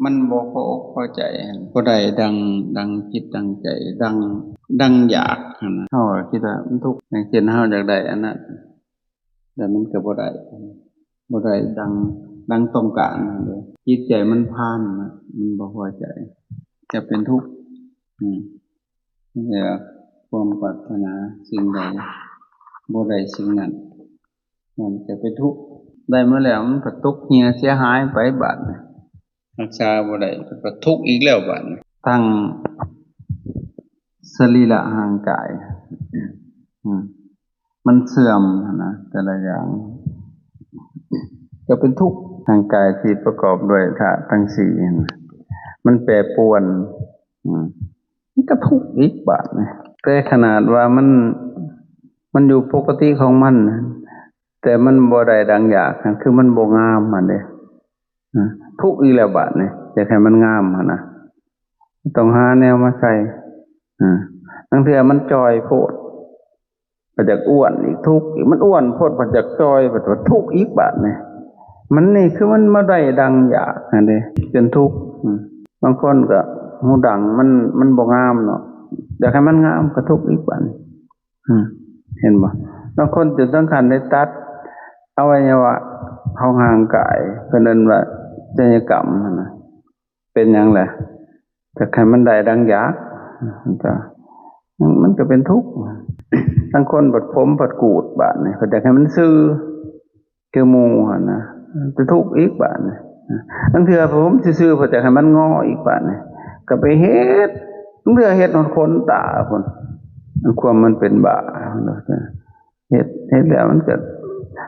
ມັນບໍ່ພໍອົກພໍໃຈຫັ້ນ ບໍ່ໄດ້ດັ່ງ ດັ່ງຈິດດັ່ງໃຈ ດັ່ງ ດັ່ງຢາກຫັ້ນນະ ເຮົາກໍຄິດວ່າມັນທຸກ. ຢ່າງເຊັ່ນເຮົາຢາກໄດ້ອັນນັ້ນ ແຕ່ມັນກໍບໍ່ໄດ້ ບໍ່ໄດ້ດັ່ງ ດັ່ງຕ້ອງການຫັ້ນເດ້ ຈິດໃຈມັນພານນະ ມັນບໍ່ພໍໃຈ ຈະເປັນທຸກ. ອືມ ນີ້ແຫຼະ ຄວາມປາດຖະໜາສິ່ງໃດບໍ່ໄດ້ສິ່ງນັ້ນ ມັນຈະເປັນທຸກ. ໄດ້ມາແລ້ວມັນກໍຕົກເຫ່ຍເສຍຫາຍໄປບາດນີ້ ຮັກສາບໍ່ໄດ້ ກໍທຸກອີກແລ້ວບາດນີ້. ທັງສະລີລະຮ່າງກາຍ ອືມ ມັນເສື່ອມຫັ້ນນະ ແຕ່ລະຢ່າງກໍເປັນທຸກ. ຮ່າງກາຍທີ່ປະກອບດ້ວຍທາດທັງສີ່ຫັ້ນນະ ມັນແປປວນ ອືມ ມັນກໍທຸກອີກບາດນີ້. ແຕ່ຂະໜາດວ່າມັນ ມັນຢູ່ປົກກະຕິຂອງມັນ ແຕ່ມັນບໍ່ໄດ້ດັ່ງຢາກ ຄືມັນບໍ່ງາມຫັ້ນເດ້ ອາ ທຸກອີກແລ້ວບາດນີ້. ຢາກໃຫ້ມັນງາມຫັ້ນນະ ຕ້ອງຫາແນວມາໃສ່ ອາ ລາງເທື່ອມັນຈ່ອຍໂພດ ກໍຢາກອ້ວນອີກ ທຸກອີກ. ມັນອ້ວນໂພດ ກໍຢາກຈ່ອຍ ກໍທຸກອີກບາດນີ້. ມັນນີ້ຄືມັນບໍ່ໄດ້ດັ່ງຢາກຫັ້ນເດ້ ຈົນທຸກ. ອາ ບາງຄົນກໍຫູດັງ ມັນ ມັນບໍ່ງາມເນາະ ຢາກໃຫ້ມັນງາມ ກໍທຸກອີກບາດນີ້. ອືມ ເຫັນບໍ່? ບາງຄົນຈົນເຖິງຂັ້ນໄດ້ຕັດອະໄວຍະວະຂອງຮ່າງກາຍ ເພິ່ນເອີ້ນວ່າໄສຍະກຳຫັ້ນນະ. ເປັນຫຍັງລະ? ຢາກໃຫ້ມັນໄດ້ດັ່ງຢາກ ມັນກໍ ມັນກໍເປັນທຸກ. ບາງຄົນບັດຜົມບັດກູດ ບາດນີ້ເພິ່ນຢາກໃຫ້ມັນຊື່ ຄືໝູ່ຫັ້ນນະ ໄປທຸກອີກບາດນີ້. ລາງເທື່ອຜົມຊື່ໆ ເພິ່ນຢາກໃຫ້ມັນງໍອີກບາດນີ້ ກໍໄປເຮັດ ລາງເທື່ອເຮັດຮອດຂົນຕາພຸ້ນ. ອັນຄວາມມັນເປັນບ້າ ເຮັດ ເຮັດແລ້ວມັນກໍ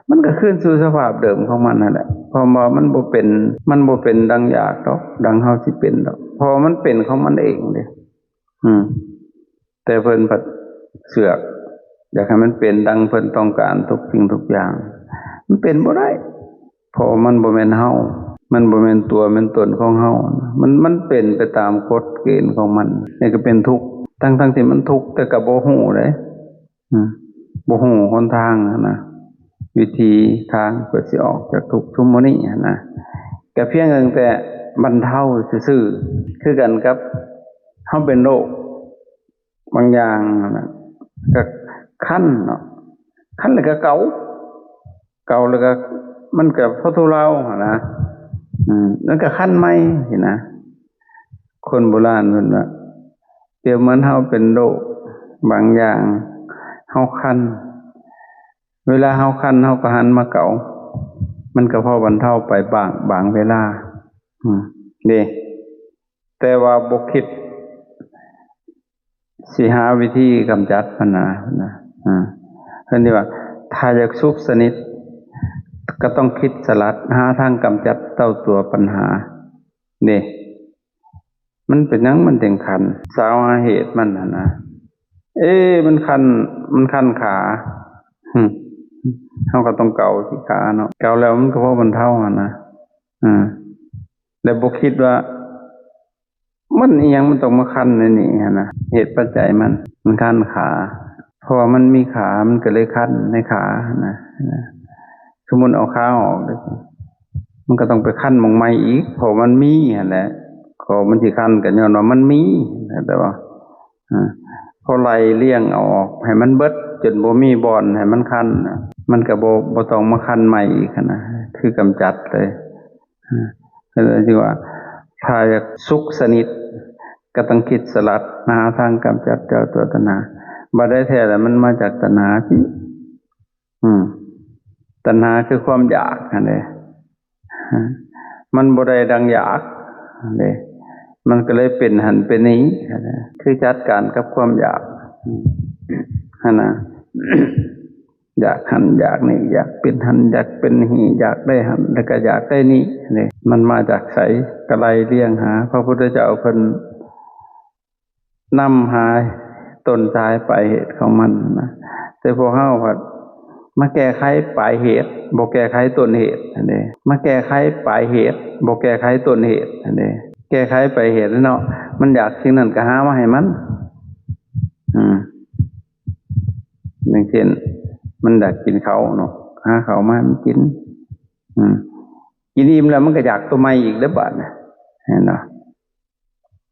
ມັນກໍຄືນສູ່ສະພາບເດີມຂອງມັນຫັ້ນແຫຼະ ເພາະວ່າມັນບໍ່ເປັນ ມັນບໍ່ເປັນດັ່ງຢາກດອກ ດັ່ງເຮົາຊິເປັນດອກ ເພາະວ່າມັນເປັນຂອງມັນເອງເດ້. ອືມ ແຕ່ເພິ່ນພັດເຊືອກ ຢາກໃຫ້ມັນເປັນດັ່ງເພິ່ນຕ້ອງການທຸກສິ່ງທຸກຢ່າງ. ມັນເປັນບໍ່ໄດ້ ເພາະວ່າມັນບໍ່ແມ່ນເຮົາ ມັນບໍ່ແມ່ນຕົວແມ່ນຕົນຂອງເຮົາ. ມັນ ມັນເປັນໄປຕາມກົດເກນຂອງມັນ ນີ້ກໍເປັນທຸກ ທັງໆທີ່ມັນທຸກ ແຕ່ກໍບໍ່ຮູ້ເດ້. ອືມ ບໍ່ຮູ້ຫົນທາງຫັ້ນນະ ວິທີທາງເພື່ອຊິອອກຈາກທຸກຊຸມມື້ນີ້ຫັ້ນນະ ກໍພຽງຕັ້ງແຕ່ບັນເທົາຊື່ໆ. ຄືກັນກັບເຮົາເປັນໂລກບາງຢ່າງຫັ້ນນະ ກໍຄັນເນາະ ຄັນແລ້ວກໍເກົາ ເກົາແລ້ວກໍ ມັນກໍພໍທຸເລົາຫັ້ນນະ. ອືມ ມັນກໍຄັນໃໝ່ຊີ້ນະ. ຄົນໂບລານເພິ່ນວ່າ ປຽບເໝືອນເຮົາເປັນໂລກບາງຢ່າງ ເຮົາຄັນ ເວລາເຮົາຄັນ ເຮົາກໍຫັນມາເກົາ ມັນກໍພໍບັນເທົາໄປບາງ ບາງເວລາ ອືມ ເດ້ ແຕ່ວ່າບໍ່ຄິດຊິຫາວິທີກຳຈັດມັນນະ ນະ ອາ ເພິ່ນຊິວ່າ ຖ້າຢາກສຸກສະໜິດ ກໍຕ້ອງຄິດສະຫຼັດ ຫາທາງກຳຈັດເຕົ້າຕົວປັນຫາ ເດ້. ມັນເປັນຫຍັງມັນຈຶ່ງຄັນ? ສາວຫາເຫດມັນຫັ້ນນະ. ເອ ມັນຄັນ ມັນຄັນຂາ. ຫຶ ເຮົາກໍຕ້ອງເກົາທີ່ຂາເນາະ. ເກົາແລ້ວມັນກໍພໍບັນເທົາຫັ້ນນະ. ເອີ ແລ້ວບໍ່ຄິດວ່າ ມັນອີຫຍັງມັນຕ້ອງມາຄັນໃນນີ້ຫັ້ນນະ. ເຫດປັດໄຈມັນ ມັນຄັນຂາ. ເພາະວ່າມັນມີຂາ ມັນກໍເລີຍຄັນໃນຂາຫັ້ນນະ. ສົມມຸດເອົາຂາອອກເດ້ ມັນກໍຕ້ອງໄປຄັນໝ່ອງໃໝ່ອີກ ເພາະມັນມີຫັ້ນແຫຼະ. ກໍມັນຊິຄັນກໍຍ້ອນວ່າມັນມີ ເຂົ້າໃຈບໍ່? ອາ ພໍໄລ່ລຽງເອົາອອກໃຫ້ມັນເບິດ ຈົນບໍ່ມີບ່ອນໃຫ້ມັນຄັນນະ ມັນກໍບໍ່ ບໍ່ຕ້ອງມາຄັນໃໝ່ອີກຫັ້ນນະ ຄືກຳຈັດເລີຍ. ອາ ເພິ່ນຈຶ່ງວ່າ ຖ້າຢາກສຸກສະໜິດ ກໍຕ້ອງຄິດສະຫຼັດ ຫາທາງກຳຈັດເຈົ້າຕົວຕັນຫາ. ບັດໃດແທ້ລະ ມັນມາຈາກຕັນຫາຕິ. ອືມ ຕັນຫາຄືຄວາມຢາກຫັ້ນເດ້ ມັນບໍ່ໄດ້ດັ່ງຢາກເດ້ ມັນກໍເລີຍເປັນຫັ້ນເປັນນີ້ ຄືຈັດການກັບຄວາມຢາກຫັ້ນນະ. ຢາກຫັ້ນຢາກນີ້ ຢາກເປັນຫັ້ນຢາກເປັນນີ້ ຢາກໄດ້ຫັ້ນ ແລ້ວກໍຢາກໄດ້ນີ້ເດ້ ມັນມາຈາກໃສ? ກໍໄລ່ລຽງຫາ ພະພຸດທະເຈົ້າເພິ່ນ ນຳຫາຕົ້ນສາຍປາຍເຫດຂອງມັນນະ ແຕ່ພວກເຮົາພັດມາແກ້ໄຂປາຍເຫດ ບໍ່ແກ້ໄຂຕົ້ນເຫດຫັ້ນເດ້ ມາແກ້ໄຂປາຍເຫດ ບໍ່ແກ້ໄຂຕົ້ນເຫດຫັ້ນເດ້ ແກ້ໄຂປາຍເຫດແລ້ວເນາະ ມັນຢາກສິ່ງນັ້ນກໍຫາມາໃຫ້ມັນ ອືມ ຢ່າງເຊັ່ນ ມັນຢາກກິນເຂົ້າເນາະ ຫາເຂົ້າມາໃຫ້ມັນກິນ ອືມ ກິນອີ່ມແລ້ວມັນກໍຢາກຕົວໃໝ່ອີກເດ້ບາດນີ້ ເຫັນບໍ່?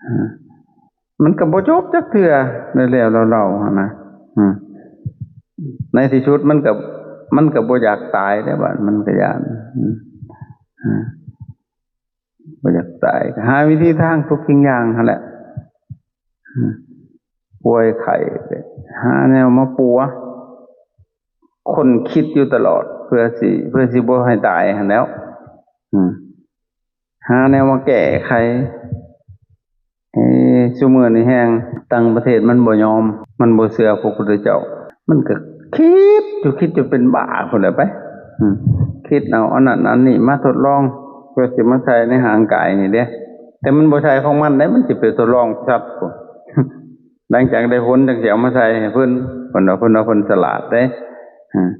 ເອີ ມັນກໍບໍ່ຈົບຈັກເທື່ອ ແລ້ວໆເລົ່າໆຫັ້ນນະ. ອືມ ໃນທີ່ສຸດມັນກໍ ມັນກໍບໍ່ຢາກຕາຍແລ້ວ ບາດມັນກໍຢ້ານ ອືມ ອືມ ບໍ່ຢາກຕາຍ ກໍຫາວິທີທາງທຸກສິ່ງຢ່າງຫັ້ນແຫຼະ. ອືມ ປ່ວຍໄຂ້ ຫາແນວມາປົວ ຄົ້ນຄິດຢູ່ຕະຫຼອດ ເພື່ອຊິ ເພື່ອຊິບໍ່ໃຫ້ຕາຍຫັ້ນແຫຼ້ວ. ອືມ ຫາແນວມາແກ້ໄຂ. ເອີ ຊຸມື້ນີ້ແຮງ ຕ່າງປະເທດມັນບໍ່ຍອມ ມັນບໍ່ເຊື່ອພະພຸດທະເຈົ້າ ມັນກໍຄິດຢູ່ ຄິດຈົນເປັນບ້າພຸ້ນແຫຼະໄປ. ອືມ ຄິດເອົາອັນນັ້ນອັນນີ້ມາທົດລອງ ເພື່ອຊິມາໃສ່ໃນຮ່າງກາຍນີ້ເດ້ ແຕ່ມັນບໍ່ໃຊ້ຂອງມັນເດ້ ມັນຊິໄປທົດລອງສັດພຸ້ນ. ຫຼັງຈາກໄດ້ຜົນຈັ່ງຊິເອົາມາໃສ່ໃຫ້ເພິ່ນ ເພິ່ນວ່າ ເພິ່ນວ່າເພິ່ນສະຫຼາດເດ້. ອາ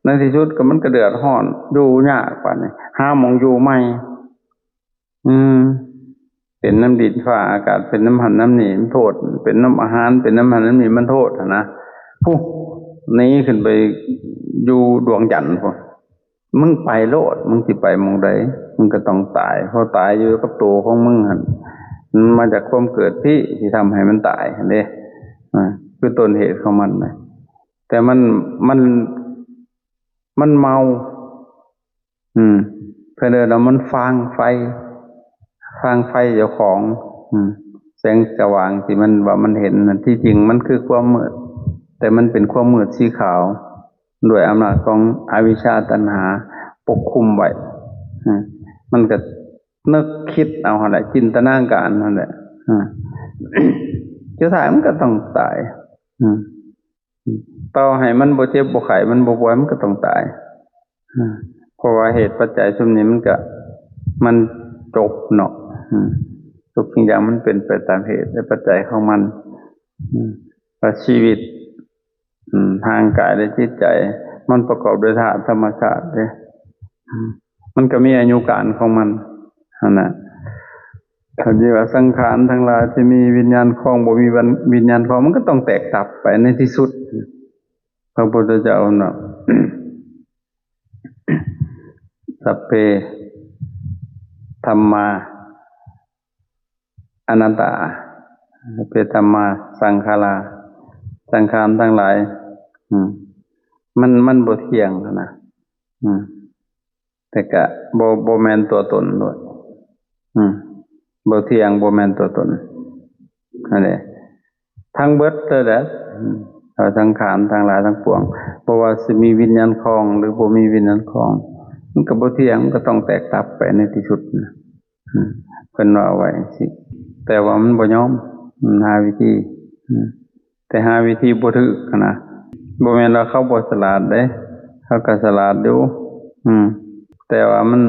ໃນທີ່ສຸດກໍມັນກໍເດືອດຮ້ອນ ຢູ່ຍາກປານນີ້ ຫາໝ່ອງຢູ່ໃໝ່. ອືມ ເປັນນຳດິນຟ້າອາກາດ ເປັນນຳຫັ້ນນຳນີ້ມັນໂທດ ເປັນນຳອາຫານ ເປັນນຳຫັ້ນນຳນີ້ມັນໂທດຫັ້ນນະ. ພຸ້ນ ໜີຂຶ້ນໄປຢູ່ດວງຈັນພຸ້ນ. ມຶງໄປໂລດ ມຶງຊິໄປໝ່ອງໃດ ມຶງກໍຕ້ອງຕາຍ ເພາະຕາຍຢູ່ກັບໂຕຂອງມຶງຫັ້ນ ມັນມາຈາກຄວາມເກີດທີ່ ທີ່ທຳໃຫ້ມັນຕາຍຫັ້ນເດ້. ອາ ຄືຕົ້ນເຫດຂອງມັນນະ ແຕ່ມັນ ມັນ ມັນເມົາ ອືມ ເພິ່ນເອີ້ນວ່າມັນຟາງໄຟ ຟາງໄຟເຈົ້າຂອງ ອືມ ແສງສະຫວ່າງທີ່ມັນວ່າມັນເຫັນນັ້ນ ທີ່ຈິງມັນຄືຄວາມມືດ ແຕ່ມັນເປັນຄວາມມືດສີຂາວ ດ້ວຍອຳນາດຂອງອະວິຊາຕັນຫາປົກຄຸມໄວ້. ອືມ ມັນກໍນຶກຄິດເອົາຫັ້ນແຫຼະ ຈິນຕະນາການຫັ້ນແຫຼະ. ອືມ ສຸດທ້າຍມັນກໍຕ້ອງຕາຍ. ອືມ ຕໍ່ໃຫ້ມັນບໍ່ເຈັບບໍ່ໄຂ້ ມັນບໍ່ປ່ວຍ ມັນກໍຕ້ອງຕາຍ. ອາ ເພາະວ່າເຫດປັດໄຈຊຸມນີ້ມັນກະ ມັນຈົບເນາະ. ອາ ທຸກສິ່ງຢ່າງມັນເປັນໄປຕາມເຫດ ແລະ ປັດໄຈຂອງມັນ. ອາ ວ່າຊີວິດ ອາ ທາງກາຍ ແລະ ຈິດໃຈ ມັນປະກອບດ້ວຍທາດທຳມະຊາດເດ້. ອາ ມັນກໍມີອາຍຸການຂອງມັນຫັ້ນນະ. ຄັນທີ່ວ່າສັງຂານທັງຫຼາຍທີ່ມີວິນຍານຄອງ ບໍ່ມີວັນ ວິນຍານຄອງ ມັນກໍຕ້ອງແຕກດັບໄປໃນທີ່ສຸດ. ພະພຸດທະເຈົ້າເນາະ ສັບເພ ທຳມາ ອະນັດຕາ ສັບເພ ທຳມາ ສັງຂາລາ ສັງຂານທັງຫຼາຍ ອືມ ມັນ ມັນບໍ່ທ່ຽງນະ. ອືມ ແຕ່ກະບໍ່ ບໍ່ແມ່ນຕົວຕົນດ້ວຍ. ອືມ ບໍ່ທ່ຽງ ບໍ່ແມ່ນຕົວຕົນ ຫັ້ນແຫຼະ ທັງເບິດເລີຍແຫຼະ. ອືມ ເພາະສັງຂານທັງຫຼາຍທັງປວງ ບໍ່ວ່າຊິມີວິນຍານຄອງ ຫຼື ບໍ່ມີວິນຍານຄອງ ມັນກໍບໍ່ທ່ຽງ ມັນກໍຕ້ອງແຕກດັບໄປໃນທີ່ສຸດນະ. ອືມ ເພິ່ນວ່າໄວ້ຈັ່ງຊີ້ ແຕ່ວ່າມັນບໍ່ຍອມ ມັນຫາວິທີ ອືມ ແຕ່ຫາວິທີບໍ່ຖືກຫັ້ນນະ. ບໍ່ແມ່ນວ່າເຂົາບໍ່ສະຫຼາດເດ້ ເຂົາກໍສະຫຼາດຢູ່ ອືມ ແຕ່ວ່າມັນ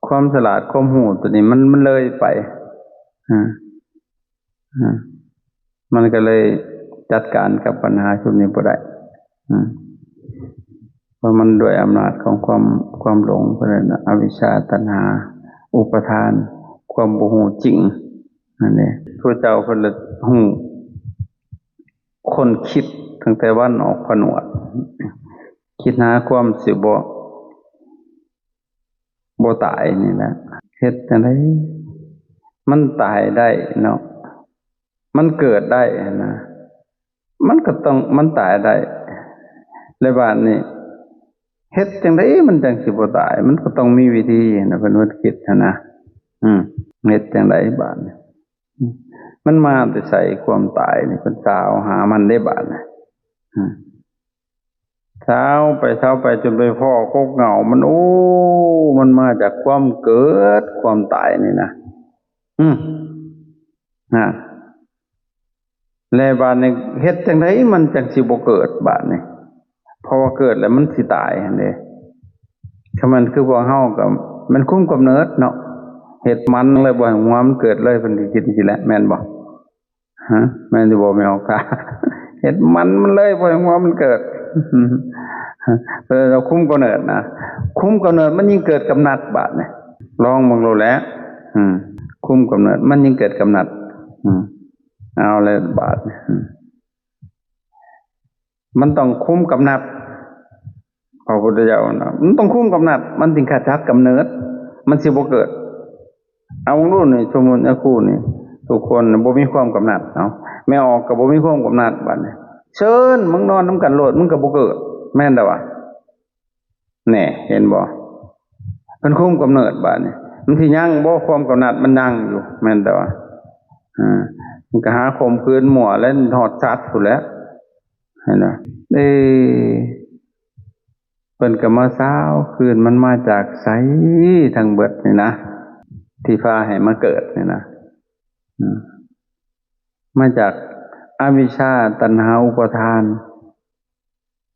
ຄວາມສະຫຼາດ ຄວາມຮູ້ຕົວນີ້ ມັນ ມັນເລີຍໄປ ອາ ອາ ມັນກໍເລີຍຈັດການກັບບັນຫາຊຸມນີ້ບໍ່ໄດ້ ອາ ເພາະມັນດ້ວຍອຳນາດຂອງຄວາມ ຄວາມຫຼົງ ເພິ່ນເອີ້ນວ່າອະວິຊຊາ ຕັນຫາ ອຸປາທານ ຄວາມບໍ່ຮູ້ຈິງ. ນັ້ນເດ້ ພະເຈົ້າເພິ່ນລະຮູ້ ຄົ້ນຄິດຕັ້ງແຕ່ວັນອອກຜະນວດ ຄິດຫາຄວາມຊິບໍ່ ບໍ່ຕາຍນີ້ແຫຼະ. ເຮັດຈັ່ງໃດມັນຕາຍໄດ້ເນາະ? ມັນເກີດໄດ້ຫັ້ນນະ ມັນກໍຕ້ອງ ມັນຕາຍໄດ້. ແລ້ວບາດນີ້ ເຮັດຈັ່ງໃດມັນຈັ່ງຊິບໍ່ຕາຍ? ມັນກໍຕ້ອງມີວິທີນະ ເພິ່ນ ເພິ່ນຄິດຫັ້ນນະ. ອືມ ເຮັດຈັ່ງໃດບາດນີ້? ມັນມາແຕ່ໃສຄວາມຕາຍນີ້? ເພິ່ນຊາວຫາມັນເດ້ບາດນີ້. ອືມ ຊາວໄປ ຊາວໄປ ຈົນໄປພໍ້ກົກເຫງົ້າມັນ. ໂອ້ ມັນມາຈາກຄວາມເກີດຄວາມຕາຍນີ້ນະ. ອືມ ນະ ແລະ ບາດນີ້ເຮັດຈັ່ງໃດມັນຈັ່ງຊິບໍ່ເກີດບາດນີ້? ເພາະວ່າເກີດແລ້ວມັນຊິຕາຍຫັ້ນເດ້. ຄັນແມ່ນຄືພວກເຮົາກໍແມ່ນຄຸມກຳເນີດເນາະ, ເຮັດມັນເລີຍ ບໍ່ໃຫ້ຫົວມັນເກີດເລີຍ, ເພິ່ນຊິຄິດຈັ່ງຊີ້ແຫຼະ ແມ່ນບໍ່? ຮະ ແມ່ນຢູ່ບໍ່ແມ່ອອກກາ? ເຮັດໝັນມັນເລີຍ ບໍ່ໃຫ້ຫົວມັນເກີດ. ເອີ ເຮົາຄຸມກຳເນີດນະ, ຄຸມກຳເນີດມັນຍິ່ງເກີດກຳໜັດບາດນີ້. ລອງເບິ່ງໂລດແຫຼະ. ອືມ ຄຸມກຳເນີດມັນຍິ່ງເກີດກຳໜັດ. ອືມ ເອົາແລ້ວບາດນີ້. ອືມ ມັນຕ້ອງຄຸມກຳໜັດ. ພະພຸດທະເຈົ້ານະ ມັນຕ້ອງຄຸມກຳໜັດ ມັນຈຶ່ງຂະຈັດກຳເນີດ ມັນຊິບໍ່ເກີດ. ເອົາເບິ່ງດູນີ້ ສົມມຸດຍາຄູນີ້ ທຸກຄົນບໍ່ມີຄວາມກຳໜັດ ເອົາ ແມ່ອອກກໍບໍ່ມີຄວາມກຳໜັດ ບາດນີ້ເຊີນ ມຶງນອນນຳກັນໂລດ ມັນກໍບໍ່ເກີດ ແມ່ນແລ້ວວະ. ແນ່ ເຫັນບໍ່? ມັນຄຸມກຳເນີດບາດນີ້ ມັນຊິຍັງບໍ່? ຄວາມກຳໜັດມັນຍັງຢູ່ ແມ່ນແຕ່ວ່າ ເອີ ມັນກໍຫາຂົ່ມຂືນມົ້ວ ແລະ ຮອດສັດພຸ້ນແຫຼະ ເຫັນບໍ່? ເອີ ເພິ່ນກໍມາຊາວຄືນ ມັນມາຈາກໃສທັງເບິດນີ້ນະ ທີ່ພາໃຫ້ມາເກີດນີ້ນະ? ອືມ ມາຈາກອະວິຊຊາ ຕັນຫາ ອຸປາທານ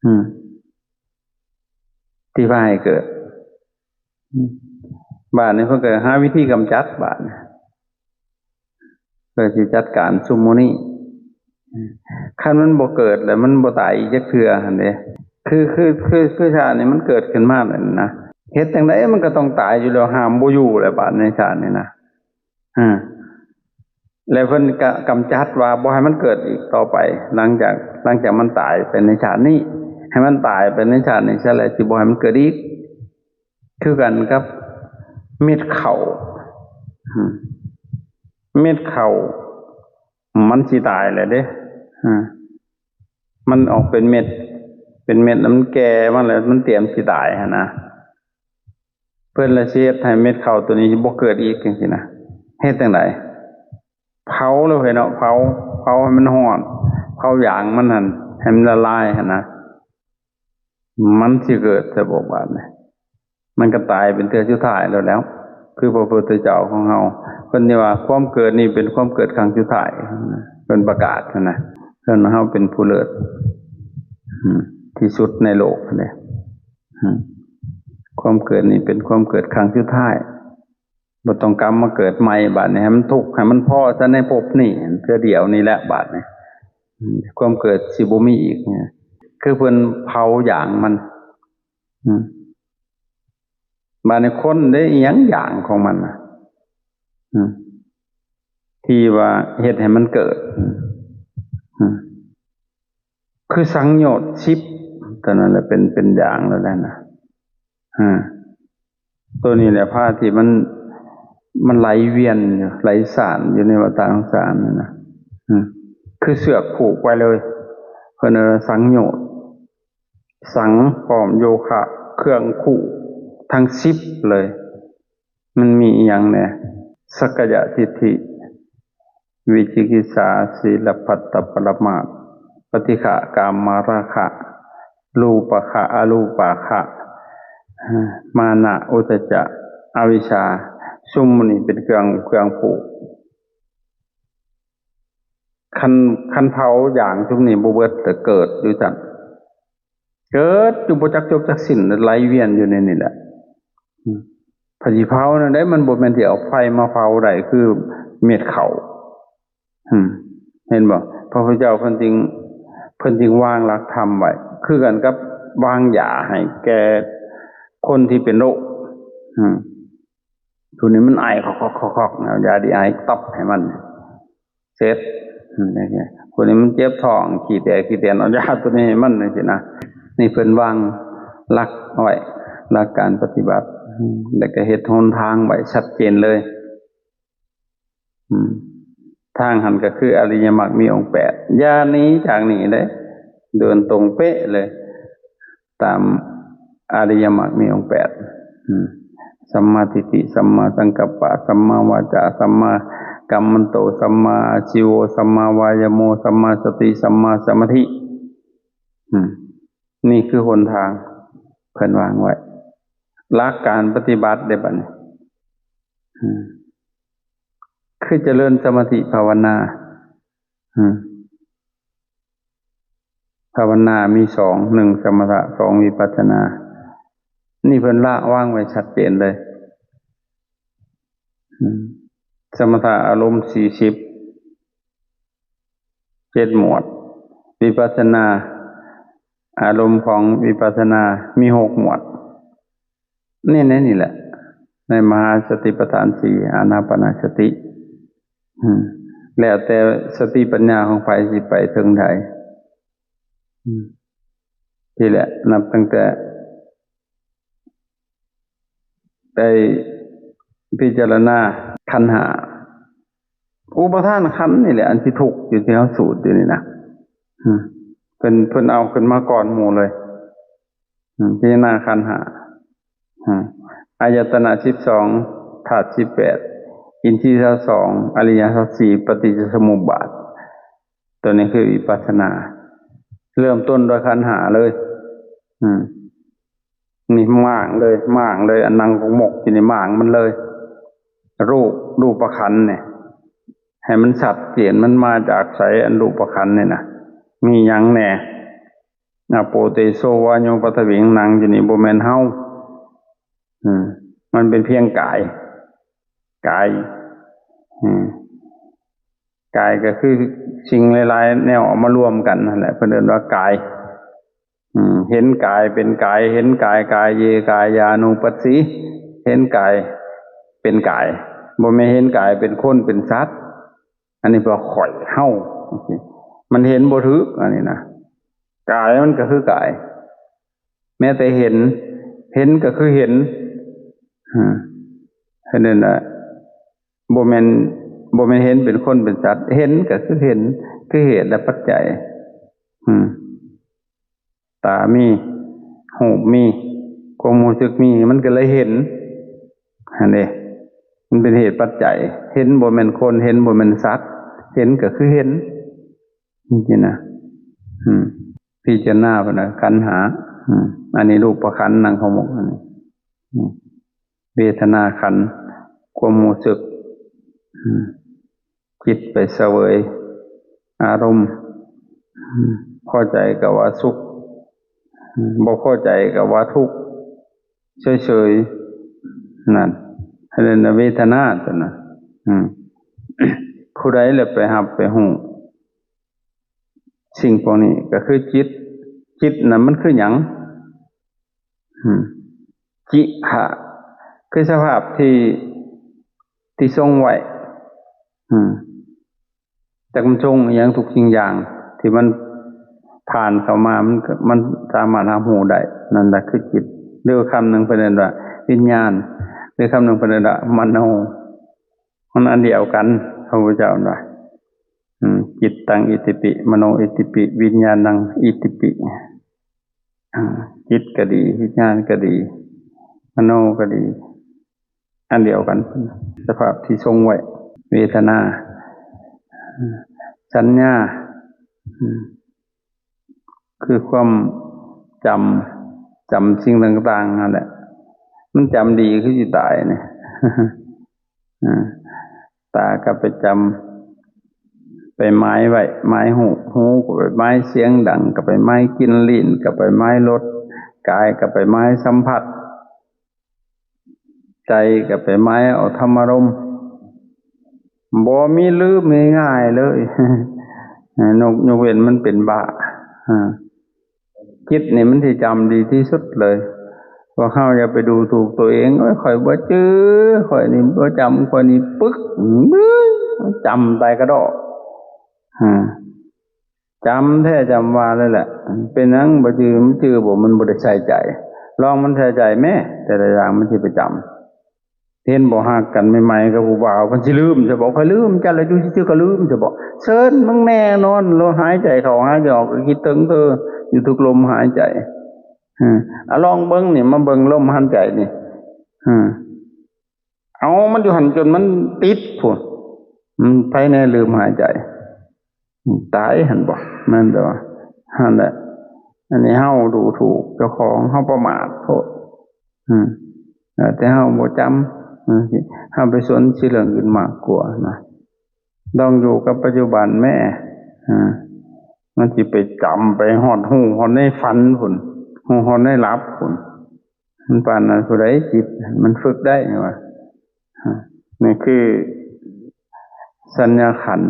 ອືມ ທີ່ພາໃຫ້ເກີດ. ອືມ ບາດນີ້ເພິ່ນກໍຫາວິທີກຳຈັດ ບາດນີ້ເພື່ອຊິຈັດການຊຸມໝູ່ນີ້. ອືມ ຄັນມັນບໍ່ເກີດແລ້ວ ມັນບໍ່ຕາຍອີກຈັກເທື່ອຫັ້ນເດ້. ຄື ຄື ຄື ຄືຊາດນີ້ມັນເກີດຂຶ້ນມາແລ້ວນະ ເຮັດຈັ່ງໃດມັນກໍຕ້ອງຕາຍຢູ່ແລ້ວ ຫ້າມບໍ່ຢູ່ແລ້ວ ບາດໃນຊາດນີ້ນະ. ອາ ແລ້ວເພິ່ນກະກຳຈັດວ່າບໍ່ໃຫ້ມັນເກີດອີກຕໍ່ໄປ ຫຼັງຈາກ ຫຼັງຈາກມັນຕາຍໄປໃນຊາດນີ້ ໃຫ້ມັນຕາຍໄປໃນຊາດນີ້ຊະ ແລ້ວຊິບໍ່ໃຫ້ມັນເກີດອີກ. ຄືກັນກັບເມັດເຂົ້າ ອາ ເມັດເຂົ້າມັນຊິຕາຍແລ້ວເດ້ ອາ ມັນອອກເປັນເມັດ ເປັນເມັດແລ້ວມັນແກ່ມາແລ້ວ ມັນຕຽມຊິຕາຍຫັ້ນນະ. ເພິ່ນລະຊິເຮັດໃຫ້ເມັດເຂົ້າໂຕນີ້ບໍ່ເກີດອີກຈັ່ງຊີ້ນະ. ເຮັດຈັ່ງໃດ? ເຜົາເລີຍເນາະ ເຜົາ ເຜົາໃຫ້ມັນຮ້ອນ ເຜົາຢາງມັນຫັ້ນໃຫ້ມັນລະລາຍຫັ້ນນະ ມັນຊິເກີດສະບົບບາດນີ້ ມັນກໍຕາຍເປັນເທື່ອສຸດທ້າຍໂລດແລ້ວ. ຄືພະພຸດທະເຈົ້າຂອງເຮົາ ເພິ່ນຊິວ່າຄວາມເກີດນີ້ເປັນຄວາມເກີດຄັ້ງສຸດທ້າຍ ເພິ່ນປະກາດຫັ້ນນະ ເພິ່ນວ່າເຮົາເປັນຜູ້ເລີດ ອືມ ທີ່ສຸດໃນໂລກຫັ້ນເດ້. ອືມ ຄວາມເກີດນີ້ເປັນຄວາມເກີດຄັ້ງສຸດທ້າຍ ບໍ່ຕ້ອງກັບມາເກີດໃໝ່. ບາດນີ້ໃຫ້ມັນທຸກ ໃຫ້ມັນພໍຊະໃນພົບນີ້ ເທື່ອດຽວນີ້ແຫຼະ ບາດນີ້ ອືມ ຄວາມເກີດຊິບໍ່ມີອີກ. ຄືເພິ່ນເຜົາຢາງມັນ ອືມ ບາດນີ້ຄົນເດ້ ອີຫຍັງຢາງຂອງມັນນະ ອືມ ທີ່ວ່າເຮັດໃຫ້ມັນເກີດ ອືມ ອືມ ຄືສັງໂຍດສິບ ຕົວນັ້ນແຫຼະເປັນ ເປັນຢາງແລ້ວນະ ອາ ຕົວນີ້ແຫຼະພາທີ່ມັນ ມັນໄຫຼວຽນຢູ່ ໄຫຼສານຢູ່ໃນວັດຕະສົງສານນັ້ນນະ ອາ ຄືເຊືອກຜູກໄວ້ເລີຍ ເພິ່ນວ່າສັງໂຍດ ສັງພ້ອມໂຍຄະ ເຄື່ອງຜູກທັງສິບເລີຍ. ມັນມີອີ່ຫຍັງແດ່? ສັກກາຍະທິດຖິ, ວິຈິກິດສາ, ສີລະພັດຕະປະລະມາດ, ປະຕິຄະກາມະລາຄະ, ໂລພະຄະ, ອະໂລພະຄະ, ມານະ, ອຸດທະຈະ, ອະວິຊຊາ, ຊຸມໝູ່ນີ້ເປັນເຄື່ອງ, ເຄື່ອງຜູກ. ຄັນ, ຄັນເຜົາຢາງຊຸມນີ້ບໍ່ເບິດ ແຕ່ເກີດຢູ່ຊັ້ນ. ເກີດຢູ່ບໍ່ຈັກຈົບຈັກສິ້ນ ໄຫຼວຽນຢູ່ໃນນີ້ແຫຼະ. ອືມ ໃຜຊິເຜົາແນວໃດ? ມັນບໍ່ແມ່ນຊິເອົາໄຟມາເຜົາໄດ້ຄືເມັດເຂົ້າ. ອືມ ເຫັນບໍ່? ພະພຸດທະເຈົ້າເພິ່ນຈຶ່ງ, ເພິ່ນຈຶ່ງວາງຫຼັກທຳໄວ້ ຄືກັນກັບວາງຢາໃຫ້ແກ່ຄົນທີ່ເປັນໂລກ. ອືມ ຜູ້ນີ້ມັນໄອຄອກໆໆໆ ເອົາຢາດີໄອຕັບໃຫ້ມັນ ເສັດ. ອືມ ຜູ້ນີ້ມັນເຈັບທ້ອງ ຂີ້ແຕກຂີ້ແຕນ ເອົາຢາຕົວນີ້ໃຫ້ມັນ ຈັ່ງຊີ້ນະ. ນີ້ເພິ່ນວາງຫຼັກໄວ້ ຫຼັກການປະຕິບັດ ອືມ ແລ້ວກໍເຮັດຫົນທາງໄວ້ຊັດເຈນເລີຍ. ອືມ ທາງຫັ້ນກໍຄືອະລິຍະມັກມີອົງແປດ ຢ່າໜີຈາກນີ້ເດ້ ເດີນຕົງເປະເລີຍ ຕາມອະລິຍະມັກມີອົງແປດ. ອືມ ສຳມາທິດຖິ, ສຳມາສັງກັບປະ, ສຳມາວາຈາ, ສຳມາກັມມັນໂຕ, ສຳມາອາຊີໂວ, ສຳມາວາຍາໂມ, ສຳມາສະຕິ, ສຳມາສະມາທິ. ອືມ ນີ້ຄືຫົນທາງເພິ່ນວາງໄວ້ ຫຼັກການປະຕິບັດເດ້ບັດນີ້. ອືມ ຄືຈະເລີນສະມາທິພາວະນາ. ອືມ ພາວະນາມີສອງ ໜຶ່ງສະມະຖະ ສອງວິປັດສະນາ. ນີ້ເພິ່ນລະວາງໄວ້ຊັດເຈນເລີຍ. ອືມ ສະມະຖະອາລົມສີ່ສິບ ເຈັດໝວດ, ວິປັດສະນາ ອາລົມຂອງວິປັດສະນາມີຫົກໝວດ. ນີ້ ໃນນີ້ແຫຼະ ໃນມະຫາສະຕິປະທານສີ່ ອານາປານະສະຕິ. ອືມ ແລ້ວແຕ່ສະຕິປັນຍາຂອງໃຜຊິໄປເຖິງໃດ. ອືມ ນີ້ແຫຼະ ນັບຕັ້ງແຕ່ໄດ້ພິຈາລະນາ ຂັນຫ້າ ອຸປາທານຂັນນີ້ແຫຼະ ອັນທີ່ທຸກຢູ່ ທີ່ເຮົາສູດຢູ່ນີ້ນະ ອືມ ເພິ່ນ ເພິ່ນເອົາຂຶ້ນມາກ່ອນໝູ່ເລີຍ ອືມ ພິຈາລະນາຂັນຫ້າ ອືມ ອາຍະຕະນະສິບສອງ ທາດສິບແປດ ອິນຊີຊາວສອງ ອະລິຍະຊາວສີ່ ປະຕິດຈະສະມຸບບາດ ຕົວນີ້ຄືວິປັດສະນາ ເລີ່ມຕົ້ນດ້ວຍຂັນຫ້າເລີຍ ອືມ ນີ້ມ້າງເລີຍ ມ້າງເລີຍ ອັນນັ່ງກົກມົກຢູ່ນີ້ມ້າງມັນເລີຍ ຮູບ ຮູບປະຂັນນີ້ ໃຫ້ມັນຊັດເຈນ ມັນມາຈາກໃສ ອັນຮູບປະຂັນນີ້ນະ ມີຫຍັງແດ່ ອາໂປເຕໂຊວາໂຍປະທະວິງ ນັ່ງຢູ່ນີ້ບໍ່ແມ່ນເຮົາ ອືມ ມັນເປັນພຽງກາຍ ກາຍ ອືມ ກາຍກໍຄືສິ່ງຫຼາຍໆແນວເອົາມາລວມກັນຫັ້ນແຫຼະ ເພິ່ນເອີ້ນວ່າກາຍ ອືມ ເຫັນກາຍເປັນກາຍ ເຫັນກາຍ ກາເຍ ກາຍານຸປັດສີ ເຫັນກາຍເປັນກາຍ ບໍ່ແມ່ນເຫັນກາຍເປັນຄົນເປັນສັດ ອັນນີ້ແປວ່າຂ້ອຍ ເຮົາ ມັນເຫັນບໍ່ຖືກ ອັນນີ້ນະ ກາຍມັນກໍຄືກາຍ ແມ້ແຕ່ເຫັນ ເຫັນກໍຄືເຫັນ ອາ ເຫັນນັ້ນນະ ບໍ່ແມ່ນ ບໍ່ແມ່ນເຫັນເປັນຄົນເປັນສັດ ເຫັນກໍຄືເຫັນ ຄືເຫດ ແລະ ປັດໄຈ ອືມ ຕາມີ ຮູບມີ ຄວາມຮູ້ສຶກມີ ມັນກໍເລີຍເຫັນ ຫັ້ນເດ້ ມັນເປັນເຫດປັດໄຈ ເຫັນບໍ່ແມ່ນຄົນ ເຫັນບໍ່ແມ່ນສັດ ເຫັນກໍຄືເຫັນ ຈັ່ງຊີ້ນະ ອືມ ພິຈາລະນາພຸ້ນນະ ຂັນຫ້າ ອືມ ອັນນີ້ຮູບປະຂັນ ນັ່ງຂະໝົກ ອັນນີ້ ອືມ ເວທະນາຂັນ ຄວາມຮູ້ສຶກ ອືມ ຈິດໄປສະເຫວີຍອາລົມ ອືມ ພໍໃຈກໍວ່າສຸກ ອືມ ບໍ່ພໍໃຈກໍວ່າທຸກ ເສີຍໆ ນັ້ນ ອັນນັ້ນນະເວທະນາຕົວນັ້ນ ອືມ ຜູ້ໃດລະໄປຮັບໄປຮູ້ ສິ່ງພວກນີ້ກໍຄືຈິດ ຈິດນະມັນຄືຫຍັງ? ອືມ ຈິຫະ ຄືສະພາບທີ່ ທີ່ຊົງໄວ້ ອືມ ຈັກມັນຊົງອີ່ຫຍັງ ທຸກສິ່ງຢ່າງທີ່ມັນຜ່ານເຂົ້າມາ ມັນ ມັນສາມາດຮັບຮູ້ໄດ້ ນັ້ນລະຄືຈິດ ຫຼືຄຳໜຶ່ງເພິ່ນເອີ້ນວ່າວິນຍານ ຫຼືຄຳໜຶ່ງເພິ່ນເອີ້ນວ່າມະໂນ ມັນອັນດຽວກັນ ພະພຸດທະເຈົ້າວ່າ ອືມ ຈິດຕັງອິດທິປິ ມະໂນອິດທິປິ ວິນຍານັງອິດທິປິ ອາ ຈິດກໍດີ ວິນຍານກໍດີ ມະໂນກໍດີ ອັນດຽວກັນ ສະພາບທີ່ຊົງໄວ້ ເວທະນາ ສັນຍາ ອືມ ຄືຄວາມຈຳ ຈຳສິ່ງຕ່າງໆຫັ້ນແຫຼະ ມັນຈຳດີຄືຊິຕາຍນີ້ ອາ ຕາກໍໄປຈຳ ໄປໝາຍໄວ້ ໝາຍຮູບ ຫູກໍໄປໝາຍສຽງດັງ ກໍໄປໝາຍກິ່ນ ລີ້ນກໍໄປໝາຍລົດ ກາຍກໍໄປໝາຍສຳຜັດ ໃຈກໍໄປໝາຍເອົາທຳມາລົມ ບໍ່ມີລືມງ່າຍໆເລີຍ ຍົກ ຍົກເວັ້ນມັນເປັນບ້າ ອາ ຈິດນີ້ມັນຊິຈຳດີທີ່ສຸດເລີຍ. ພວກເຮົາຢ່າໄປດູຖູກຕົວເອງ, ໂອ້ຍ ຂ້ອຍບໍ່ຈື່, ຂ້ອຍນີ້ບໍ່ຈຳ, ຂ້ອຍນີ້ປຶກ, ຈຳຕາຍກະດອກ. ອາ ຈຳແທ້ຈຳວ່າເລີຍແຫຼະ. ເປັນຫຍັງບໍ່ຈື່? ມັນຈື່ບໍ່? ມັນບໍ່ໄດ້ໃສ່ໃຈ. ລອງມັນໃສ່ໃຈແມ້, ແຕ່ລະຢ່າງມັນຊິໄປຈຳ. ເຫັນບໍ່? ຮັກກັນໃໝ່ໆກັບຜູ້ບ່າວ ເພິ່ນຊິລືມຊະບໍ? ຂ້ອຍລືມຈັກແລ້ວ, ຢູ່ຊື່ໆກໍລືມຊະບໍ? ເຊີນ, ມຶງແນ່ນອນໂລດ, ຫາຍໃຈເຂົ້າຫາຍໃຈອອກ, ຄິດເຖິງເທີຢູ່ທຸກລົມຫາຍໃຈ. ເອີ ອາ ລອງເບິ່ງນີ້, ມາເບິ່ງລົມຫາຍໃຈນີ້. ເອີ ເອົາມັນຢູ່ຫັ້ນຈົນມັນຕິດພຸ້ນ, ອືມ, ໃຜແນ່ລືມຫາຍໃຈ? ຕາຍຫັ້ນບໍ? ແມ່ນແຕ່ວ່າ ຫັ້ນແຫຼະ. ອັນນີ້ເຮົາດູຖູກເຈົ້າຂອງ, ເຮົາປະໝາດໂພດ. ອືມ ແຕ່ເຮົາບໍ່ຈຳ, ເຮົາໄປສົນຊິເລື່ອງອື່ນມາກກວ່ານະ. ລອງຢູ່ກັບປັດຈຸບັນແມ້. ອາ ມັນຊິໄປຈຳໄປຮອດ ຮູ້ຮອດໃນຝັນພຸ້ນ, ຮູ້ຮອດໃນຫຼັບພຸ້ນ. ມັນປານນັ້ນ ຜູ້ໃດຈິດ ມັນຝຶກໄດ້ວ່າ. ອາ ນີ້ຄືສັນຍາຂັນ.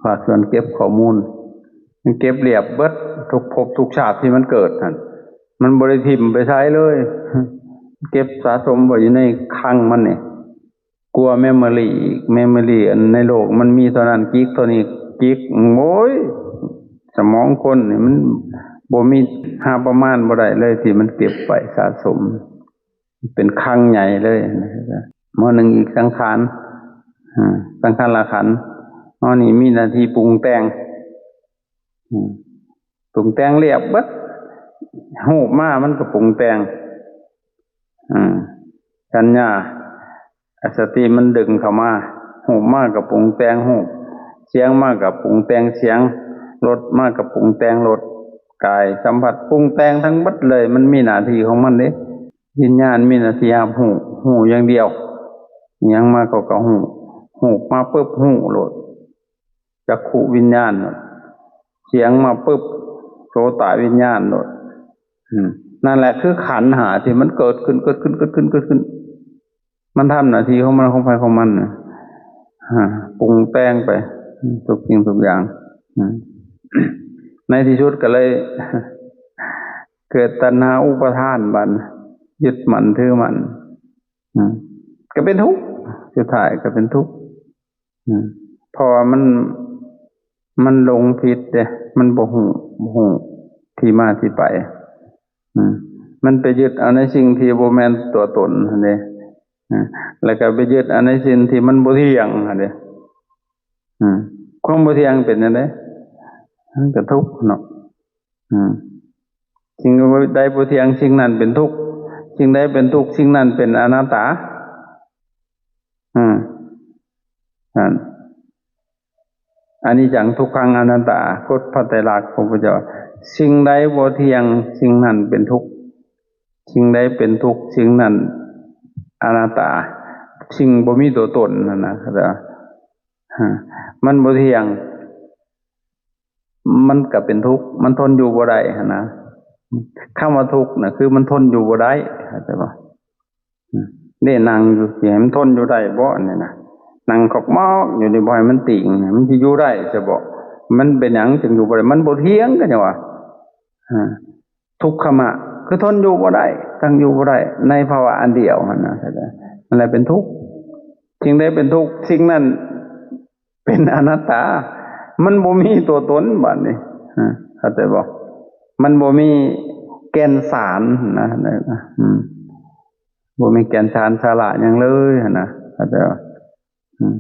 ພາກສ່ວນເກັບຂໍ້ມູນ ມັນເກັບລຽບເບິດທຸກພົບທຸກຊາດທີ່ມັນເກີດຫັ້ນ, ມັນບໍ່ໄດ້ຖິ້ມໄປໃສເລີຍ, ເກັບສະສົມໄວ້ຢູ່ໃນຄັງມັນນີ້. ກວ່າເມໂມຣີອີກ, ເມໂມຣີອັນໃນໂລກມັນມີເທົ່ານັ້ນກິກ, ເທົ່ານີ້ກິກ, ໂອ້ຍ ສະໝອງຄົນນີ້ມັນບໍ່ມີ ຫາປະມານບໍ່ໄດ້ເລີຍ ທີ່ມັນເກັບໄວ້ສະສົມ ເປັນຄັງໃຫຍ່ເລີຍ. ໝໍ້ໜຶ່ງອີກສັງຂານ ອາ ສັງຂານລະຂັນ ໝໍ້ນີ້ມີໜ້າທີ່ປຸງແຕ່ງ ອາ ປຸງແຕ່ງລຽບເບິດ ຮູບມາມັນກໍປຸງແຕ່ງ ອາ ສັນຍາ ສະຕິມັນດຶງເຂົ້າມາ ຮູບມາກໍປຸງແຕ່ງຮູບ ສຽງມາກໍປຸງແຕ່ງສຽງ ລົດມາກໍປຸງແຕ່ງລົດ ກາຍສຳຜັດປຸງແຕ່ງທັງເບິດເລີຍ ມັນມີໜ້າທີ່ຂອງມັນເດ້ ວິນຍານມີໜ້າທີ່ຮັບຮູ້ ຮູ້ຢ່າງດຽວ ຫຍັງມາກໍ ກໍຮູ້ ຮູບມາປຶບ ຮູ້ໂລດ ຈັກຂຸວິນຍານໂລດ ສຽງມາປຶບ ໂສຕະວິນຍານໂລດ ອືມ ນັ້ນແຫຼະຄືຂັນຫ້າທີ່ມັນເກີດຂຶ້ນ ເກີດຂຶ້ນ ເກີດຂຶ້ນ ເກີດຂຶ້ນ ມັນທຳໜ້າທີ່ຂອງມັນ ຂອງໃຜຂອງມັນນະ ອາ ປຸງແຕ່ງໄປ ອືມ ທຸກສິ່ງທຸກຢ່າງ ອືມ ໃນທີ່ສຸດກໍເລີຍ ເກີດຕັນຫາອຸປາທານ ບາດນີ້ຍຶດໝັ້ນຖືໝັ້ນ ອືມ ກໍເປັນທຸກ ສຸດທ້າຍກໍເປັນທຸກ ອືມ ເພາະວ່າມັນ ມັນຫຼົງຜິດເດ້ ມັນບໍ່ຮູ້ ບໍ່ຮູ້ທີ່ມາທີ່ໄປ ອືມ ມັນໄປຍຶດເອົາໃນສິ່ງທີ່ບໍ່ແມ່ນຕົວຕົນຫັ້ນເດ້ ອາ ແລ້ວກໍໄປຍຶດເອົາໃນສິ່ງທີ່ມັນບໍ່ທ່ຽງຫັ້ນເດ້ ອືມ ຄວາມບໍ່ທ່ຽງເປັນຈັ່ງໃດ? ມັນກໍທຸກເນາະ ອືມ ສິ່ງໃດບໍ່ທ່ຽງ ສິ່ງນັ້ນເປັນທຸກ ສິ່ງໃດເປັນທຸກ ສິ່ງນັ້ນເປັນອະນັດຕາ ອືມ ນັ້ນ ອະນິດຈັງ ທຸກຂັງ ອະນັດຕາ ກົດພະໄຕລັກຂອງພະເຈົ້າ ສິ່ງໃດບໍ່ທ່ຽງ ສິ່ງນັ້ນເປັນທຸກ ສິ່ງໃດເປັນທຸກ ສິ່ງນັ້ນອະນັດຕາ ສິ່ງບໍ່ມີຕົວຕົນຫັ້ນນະ ເຂົາເຈົ້າ ອາ ມັນບໍ່ທ່ຽງ ມັນກໍເປັນທຸກ ມັນທົນຢູ່ບໍ່ໄດ້ຫັ້ນນະ ຄຳວ່າທຸກນະ ຄືມັນທົນຢູ່ບໍ່ໄດ້ ເຂົ້າໃຈບໍ່? ອືມ ເດ້ ນັ່ງຢູ່ ຊິໃຫ້ມັນທົນຢູ່ໄດ້ບໍ່ ອັນນີ້ນະ ນັ່ງຂອກມອກຢູ່ນີ້ ບໍ່ໃຫ້ມັນຕີງ ມັນຊິຢູ່ໄດ້ຊະບໍ? ມັນເປັນຫຍັງຈຶ່ງຢູ່ບໍ່ໄດ້? ມັນບໍ່ທ່ຽງ ກໍຈັ່ງວ່າ ອາ ທຸກຂະມະ ຄືທົນຢູ່ບໍ່ໄດ້ ຕັ້ງຢູ່ບໍ່ໄດ້ ໃນພາວະອັນດຽວຫັ້ນນະ ນັ້ນແຫຼະເປັນທຸກ ສິ່ງໃດເປັນທຸກ ສິ່ງນັ້ນ ເປັນອະນັດຕາ ມັນບໍ່ມີຕົວຕົນບາດນີ້ ເຂົ້າໃຈບໍ່? ມັນບໍ່ມີແກ່ນສານນະ ອືມ ບໍ່ມີແກ່ນສານສາລະຫຍັງເລີຍຫັ້ນນະ ເຂົ້າໃຈບໍ່? ອືມ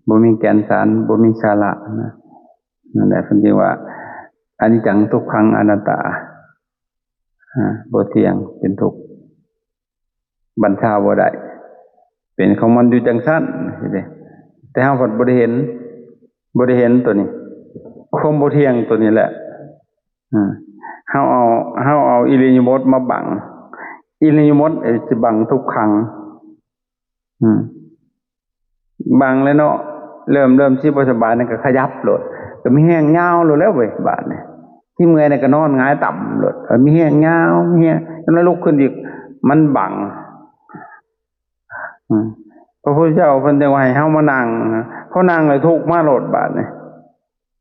ບໍ່ມີແກ່ນສານ ບໍ່ມີສາລະນະ ນັ້ນແຫຼະ ເພິ່ນຈຶ່ງວ່າ ອະນິດຈັງ ທຸກຂັງ ອະນັດຕາ ອາ ບໍ່ທ່ຽງ ເປັນທຸກ ບັນຊາບໍ່ໄດ້ ເປັນຂອງມັນຢູ່ຈັ່ງຊັ້ນຊີ້ເດ້ ແຕ່ເຮົາພັດບໍ່ໄດ້ເຫັນ ບໍ່ໄດ້ເຫັນຕົວນີ້ ຄວາມບໍ່ທ່ຽງຕົວນີ້ແຫຼະ ອາ ເຮົາເອົາ ເຮົາເອົາອິລິຍາບົດມາບັງ ອິລິຍາບົດ ເອີ ຊິບັງທຸກຂັງ ອືມ ບັງແລ້ວເນາະ ເລີ່ມ ເລີ່ມຊິບໍ່ສະບາຍນັ້ນກໍຂະຫຍັບໂລດ ກໍມີແຮງຍາວໂລດແລ້ວເວີຍ ບາດນີ້ ທີ່ເມື່ອຍນັ້ນກໍນອນຫງາຍຕຳໂລດ ເອີ ມີແຮງຍາວ ມີແຮງ ຈັ່ງນັ້ນລຸກຂຶ້ນອີກ ມັນບັງ ອືມ ພະພຸດທະເຈົ້າເພິ່ນຈຶ່ງວ່າໃຫ້ເຮົາມານັ່ງ ພໍນັ່ງແລ້ວທຸກມາໂລດບາດນີ້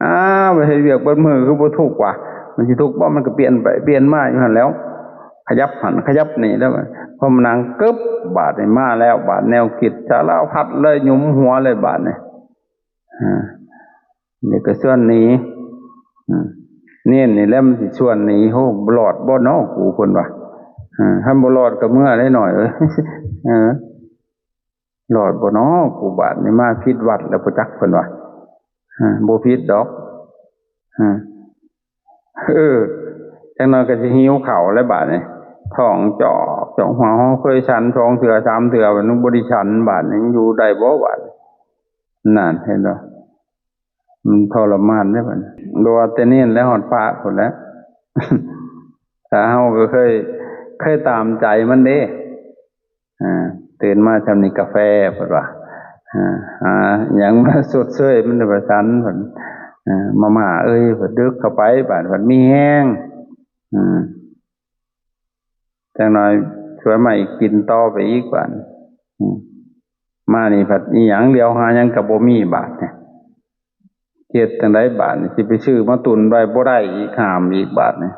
ອ້າວ ໄປເຮັດວຽກເບິດມື້ຄືບໍ່ທຸກວະ ມັນຊິທຸກບໍ່ ມັນກໍປ່ຽນໄປປ່ຽນມາຢູ່ຫັ້ນແຫຼ້ວ ຂະຫຍັບຫັ້ນຂະຫຍັບນີ້ແລ້ວ ພໍມານັ່ງກຶບ ບາດນີ້ມາແລ້ວ ບາດແນວຄິດສາລະພັດເລີຍ ຫຍຸມຫົວເລີຍບາດນີ້ ອາ ນີ້ກໍຊວນໜີ ອາ ເນນນີ້ແຫຼະມັນຊິຊວນໜີ ໂຫ ບໍ່ລອດບໍ່ນໍກູ ເພິ່ນວ່າ ອາ ຄັນບໍ່ລອດກໍເມືອໄດ້ໜ້ອຍເອີຍ ເອີ ລອດບໍ່ນໍກູ ບາດນີ້ມາຜິດວັດແລ້ວບໍ່ຈັກ ເພິ່ນວ່າ ອາ ບໍ່ຜິດດອກ ອາ ເອີ ຈັກໜ້ອຍກໍຊິຫິວເຂົ້າແລ້ວບາດນີ້ ທ້ອງຈອກ ຈອກ ຫົວເຮົາເຄີຍສັນສອງເທື່ອສາມເທື່ອ ບາດນີ້ບໍ່ໄດ້ສັນ ບາດນີ້ຢູ່ໄດ້ບໍ່ບາດນີ້ ນັ້ນເຫັນບໍ່ ມັນທໍລະມານເດ້ບັດນີ້ ບໍ່ວ່າແຕ່ເນນແລະຮອດພະພຸ້ນແຫຼະ ຖ້າເຮົາກໍເຄີຍ ເຄີຍຕາມໃຈມັນເດ້ ອາ ຕື່ນມາຊ່ຳນີ້ກາແຟ ເພິ່ນວ່າ ອາ ຫາຫຍັງມາຊົດເຊີຍມັນໄດ້ວ່າຊັ້ນ ເພິ່ນ ອາ ມາມ່າເອີຍ ເພິ່ນດຶກເຂົ້າໄປ ບາດເພິ່ນມີແຮງ ອືມ ຈັກໜ້ອຍຊວນມາອີກ ກິນຕໍ່ໄປອີກບາດ ອືມ ມານີ້ພັດອີຫຍັງ ຫຼຽວຫາຫຍັງກໍບໍ່ມີບາດນີ້ ເຮັດຈັ່ງໃດບາດນີ້ ຊິໄປຊື້ມາຕຸນໄວ້ບໍ່ໄດ້ອີກ ຫ້າມອີກບາດນີ້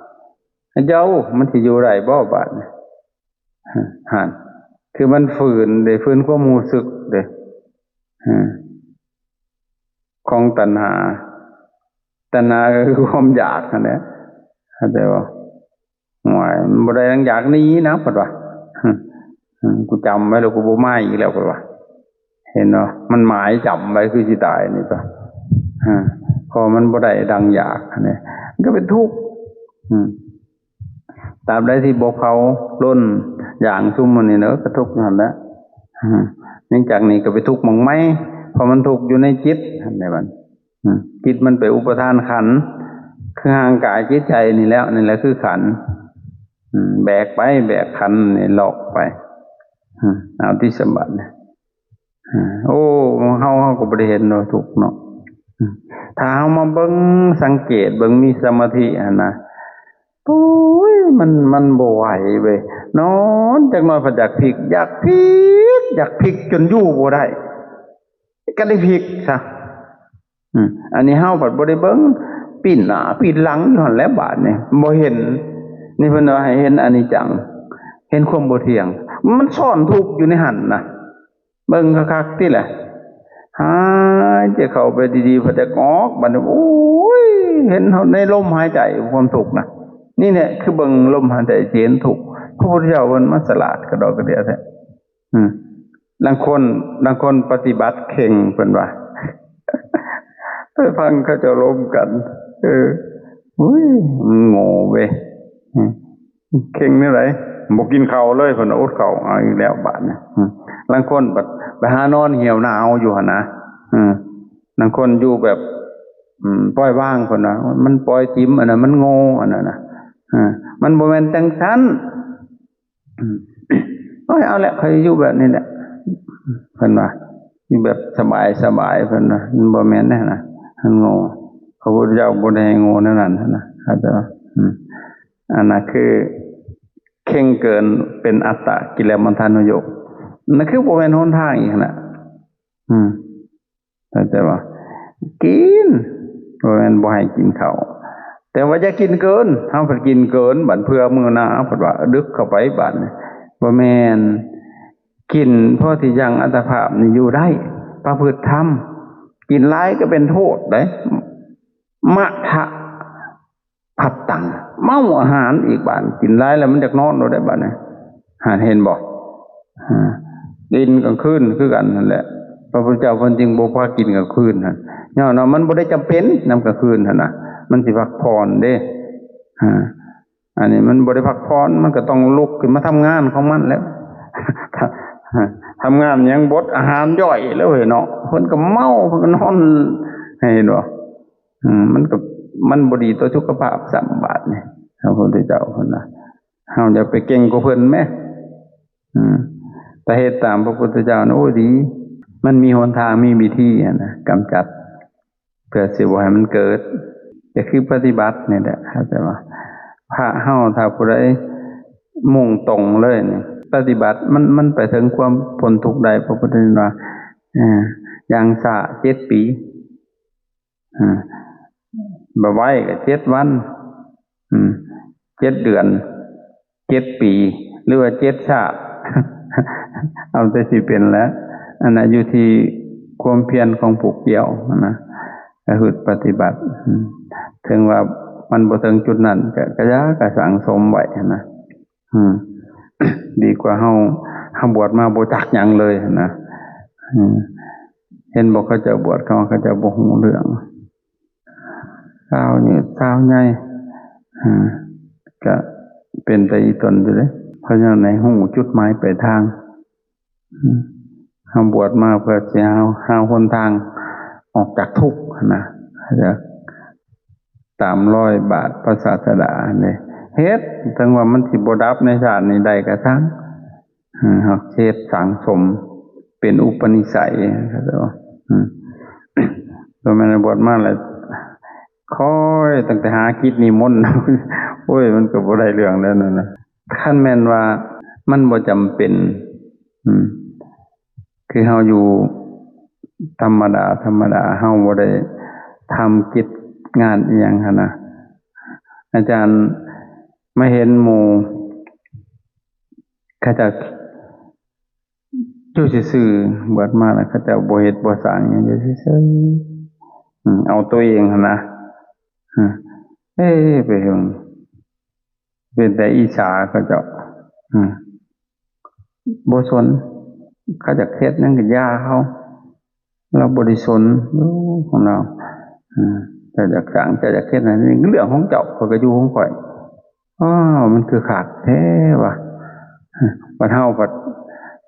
ເຈົ້າ ມັນຊິຢູ່ໄດ້ບໍ່ບາດນີ້ ຫັ້ນ ຄືມັນຝືນເດ້ ຝືນຄວາມຮູ້ສຶກເດ້ ຂອງຕັນຫາ ຕັນຫາກໍຄືຄວາມຢາກຫັ້ນແຫຼະ ເຂົ້າໃຈບໍ່? ໂອ້ຍ ມັນບໍ່ໄດ້ຫຍັງ ຢາກໜີນະ ເພິ່ນວ່າ ອືມ ກູຈຳໄວ້ແລ້ວ ກູບໍ່ມາອີກແລ້ວ ເພິ່ນວ່າ ເຫັນບໍ່? ມັນໝາຍຈຳໄວ້ຄືຊິຕາຍນີ້ຕົວະ ອາ ເພາະມັນບໍ່ໄດ້ດັ່ງຢາກ ອັນນີ້ມັນກໍເປັນທຸກ ອືມ ຕາບໃດທີ່ບໍ່ເຜົາລົນຢ່າງຊຸມມັນນີ້ເນາະ ກໍທຸກຢູ່ຫັ້ນແຫຼະ ອາ ຫຼັງຈາກນີ້ກໍໄປທຸກໝ່ອງໃໝ່ ເພາະມັນທຸກຢູ່ໃນຈິດຫັ້ນແຫຼະບັດ ອືມ ຈິດມັນໄປອຸປະທານຂັນ ຄືຮ່າງກາຍຈິດໃຈນີ້ແຫຼະ ນີ້ແຫຼະຄືຂັນ ອືມ ແບກໄປ ແບກຂັນນີ້ລອກໄປ ອືມ ເອົາຕິສະບັດນີ້ ອາ ໂອ້ ເຮົາ ເຮົາກໍບໍ່ໄດ້ເຫັນວ່າທຸກເນາະ ອືມ ຖ້າເຮົາມາເບິ່ງ ສັງເກດເບິ່ງ ມີສະມາທິຫັ້ນນະ ໂອ້ຍ ມັນ ມັນບໍ່ໄຫວເວີຍ ນອນຈັກໜ້ອຍພັດຢາກພິກ ຢາກພິກ ຢາກພິກຈົນຢູ່ບໍ່ໄດ້ ກໍໄດ້ພິກຊະ ອືມ ອັນນີ້ເຮົາພັດບໍ່ໄດ້ເບິ່ງ ປີ້ນໜ້າປີ້ນຫຼັງຢູ່ຫັ້ນແຫຼະບາດນີ້ ບໍ່ເຫັນ ນີ້ເພິ່ນວ່າໃຫ້ເຫັນອະນິດຈັງ ເຫັນຄວາມບໍ່ທ່ຽງ ມັນຊ້ອນທຸກຢູ່ໃນຫັ້ນນະ ເບິ່ງຄັກໆຕິລະ ຫາຍໃຈເຂົ້າໄປດີໆ ພັດຢາກອອກ ບັດນີ້ ໂອ້ຍ ເຫັນໃນລົມຫາຍໃຈຄວາມທຸກນະ ນີ້ແຫຼະຄືເບິ່ງລົມຫາຍໃຈຊິເຫັນທຸກ ພະພຸດທະເຈົ້າເພິ່ນມາສະຫຼາດກະດອກກະເດຍແທ້ ອືມ ລາງຄົນ ລາງຄົນປະຕິບັດເຄັ່ງ ເພິ່ນວ່າ ໄປຟັງເຂົາເຈົ້າລົມກັນ ເອີ ໂອ້ຍ ມັນໂງ່ເວີຍ ອືມ ເຄັ່ງແນວໃດ ບໍ່ກິນເຂົ້າເລີຍ ເພິ່ນວ່າ ອົດເຂົ້າ ເອົາອີກແລ້ວບາດນີ້ ອືມ ລາງຄົນບັດໄປຫານອນຫ້ຽວໜາວຢູ່ຫັ້ນນະ ອືມ ລາງຄົນຢູ່ແບບ ອືມ ປ່ອຍວາງ ເພິ່ນວ່າ ມັນປ່ອຍຖິ້ມ ອັນນັ້ນມັນໂງ່ ອັນນັ້ນນະ ເອີ ມັນບໍ່ແມ່ນຈັ່ງຊັ້ນ ອືມ ໂອ້ຍ ເອົາແຫຼະ ຂ້ອຍຢູ່ແບບນີ້ແຫຼະ ເພິ່ນວ່າ ຢູ່ແບບສະບາຍໆ ເພິ່ນວ່າ ມັນບໍ່ແມ່ນແນວນັ້ນ ມັນໂງ່ ພະພຸດທະເຈົ້າບໍ່ໄດ້ໃຫ້ໂງ່ແນວນັ້ນນະ ເຂົ້າໃຈບໍ່? ອືມ ອັນນັ້ນຄືເຄັ່ງເກີນ ເປັນອັດຕະກິລະມັນທານຸໂຍກ ນັ້ນຄືບໍ່ແມ່ນຫົນທາງອີກຫັ້ນນະ ອືມ ເຂົ້າໃຈບໍ່? ກິນ ບໍ່ແມ່ນບໍ່ໃຫ້ກິນເຂົ້າ ແຕ່ວ່າຢ່າກິນເກີນ ເຮົາພັດກິນເກີນ ບັດເພື່ອມື້ໜ້າເຮົາພັດວ່າດຶກເຂົ້າໄປບາດນີ້ ບໍ່ແມ່ນ ກິນພໍທີ່ຍັງອັດຕະພາບນີ້ຢູ່ໄດ້ ປະພຶດທຳ ກິນຫຼາຍກໍເປັນໂທດເດ້ ມະທະ ພັດຕັງ ເມົາອາຫານອີກບາດ ກິນຫຼາຍແລ້ວມັນຢາກນອນໂລດໄດ໋ບາດນີ້ ຫາ ເຫັນບໍ່? ອາ ກິນກາງຄືນຄືກັນຫັ້ນແຫຼະ ພະພຸດທະເຈົ້າເພິ່ນຈຶ່ງບໍ່ພາກິນກາງຄືນຫັ້ນ ຍ້ອນວ່າມັນບໍ່ໄດ້ຈຳເປັນນຳກາງຄືນຫັ້ນນະ ມັນຊິພັກຜ່ອນເດ້ ອາ ອັນນີ້ມັນບໍ່ໄດ້ພັກຜ່ອນ ມັນກໍຕ້ອງລຸກຂຶ້ນມາທຳງານຂອງມັນແລ້ວ ທຳງານຫຍັງ ບົດອາຫານຍ່ອຍແລ້ວເຮີ້ຍເນາະ ເພິ່ນກໍເມົາ ເພິ່ນກໍນອນ ເຫັນບໍ່? ອືມ ມັນກໍ ມັນບໍ່ດີຕໍ່ສຸຂະພາບຊ້ຳບາດນີ້ ພະພຸດທະເຈົ້າເພິ່ນວ່າ ເຮົາຢ່າໄປເກັ່ງກວ່າເພິ່ນແມ ອືມ ແຕ່ເຮັດຕາມພະພຸດທະເຈົ້ານະ ໂອ້ຍ ດີ ມັນມີຫົນທາງ ມີວິທີຫັ້ນນະ ກຳຈັດ ເພື່ອຊິບໍ່ໃຫ້ມັນເກີດ ກໍຄືປະຕິບັດນີ້ແຫຼະ ເຂົ້າໃຈບໍ່? ພະເຮົາຖ້າຜູ້ໃດມຸ່ງຕົງເລີຍນີ້ ປະຕິບັດ ມັນ ມັນໄປເຖິງຄວາມພົ້ນທຸກໄດ້ ພະພຸດທະເຈົ້າວ່າ ເອີ ຢ່າງຊ້າເຈັດປີ ອາ ບໍ່ໄວກໍເຈັດວັນ ອືມ ເຈັດເດືອນ ເຈັດປີ ຫຼືວ່າເຈັດຊາດ ເອົາແຕ່ຊິເປັນແຫຼະ ອັນນັ້ນຢູ່ທີ່ຄວາມພຽນຂອງຜູ້ກ່ຽວຫັ້ນນະ ປະພຶດປະຕິບັດ ອືມ ເຖິງວ່າມັນບໍ່ເຖິງຈຸດນັ້ນ ກໍ ກໍຢ່າ ກໍສັງສົມໄວ້ຫັ້ນນະ. ອືມ ດີກວ່າເຮົາ ເຮົາບວດມາບໍ່ຈັກຫຍັງເລີຍຫັ້ນນະ ອືມ ເຫັນບໍ່ ເຂົາເຈົ້າບວດເຂົາ ເຂົາເຈົ້າບໍ່ຮູ້ເລື່ອງ ຊາວຍືດຊາວໃຫຍ່ ອືມ ກະເປັນຕາອີ່ຕົນຢູ່ເດ້ ເພາະຫຍັງໃນຮູ້ຈຸດໝາຍປາຍທາງ ອືມ ເຮົາບວດມາເພື່ອຊິຫາ ຫາຫົນທາງອອກຈາກທຸກຫັ້ນນະ ເຂົ້າໃຈ ຕາມລອຍບາດພະສາສະດາຫັ້ນເດ້ ເຮັດ ເຖິງວ່າມັນຊິບໍ່ດັບໃນຊາດນີ້ໄດ້ກໍຊ່າງ ເຮົາເຮັດສັງສົມເປັນອຸປະນິໄສ ເຂົາເຈົ້າວ່າ ອືມ ບໍ່ແມ່ນບວດມາແລ້ວຄອຍຕັ້ງແຕ່ຫາກິດນິມົນ ໂອ້ຍ ມັນກໍບໍ່ໄດ້ເລື່ອງແລ້ວນັ້ນນະ ຄັນແມ່ນວ່າມັນບໍ່ຈຳເປັນ ອືມ ຄືເຮົາຢູ່ທຳມະດາ ທຳມະດາ ເຮົາບໍ່ໄດ້ທຳກິດງານອີ່ຫຍັງຫັ້ນນະ ອາຈານມາເຫັນໝູ່ເຂົາເຈົ້າຢູ່ຊື່ໆ ບວດມາແລ້ວເຂົາເຈົ້າບໍ່ເຮັດບໍ່ສ້າງຫຍັງ ຢູ່ເຊີຍໆ ອືມ ເອົາຕົວເອງຫັ້ນນະ ເອີ ເອີ ໄປເບິ່ງ ເປັນແຕ່ອິດສາເຂົາເຈົ້າ ອືມ ບໍ່ສົນ ເຂົາຢາກເຮັດຫຍັງກໍຢ່າເຂົາ ລາວບໍ່ໄດ້ສົນຢູ່ຂອງລາວ. ເຈົ້າຢາກສ້າງ ເຈົ້າຢາກເຮັດນັ້ນ ເລື່ອງຂອງເຈົ້າ ຂ້ອຍກໍຢູ່ຂອງຂ້ອຍ. ອ້າວ ມັນຄືຄັກແທ້ວ່າ. ບັດເຮົາພັດ